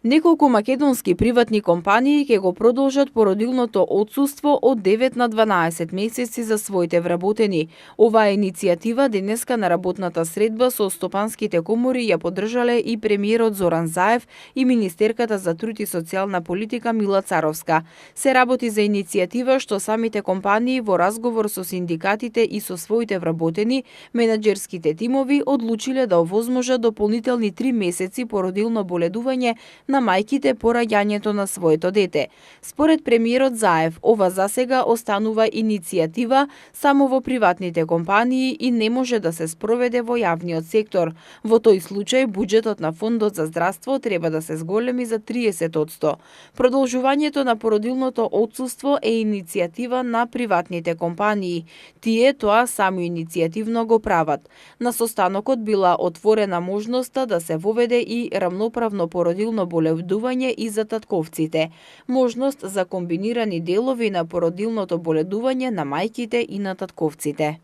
Неколку македонски приватни компании ќе го продолжат породилното отсуство од 9 на 12 месеци за своите вработени. Оваа иницијатива денеска на работната средба со стопанските комори ја поддржале и премиерот Зоран Заев и министерката за труд и социјална политика Мила Царовска. Се работи за иницијатива што самите компании во разговор со синдикатите и со своите вработени, менаџерските тимови одлучиле да овозможат дополнителни 3 месеци породилно боледување на мајките по раѓањето на своето дете. Според премиерот Заев, ова засега останува иницијатива само во приватните компании и не може да се спроведе во јавниот сектор. Во тој случај буџетот на Фондот за здравство треба да се зголеми за 30%. Продолжувањето на породилното отсуство е иницијатива на приватните компании. Тие тоа само иницијативно го прават. На состанокот била отворена можноста да се воведе и рамноправно породилно боледување и за татковците, можност за комбинирани делови на породилното боледување на мајките и на татковците.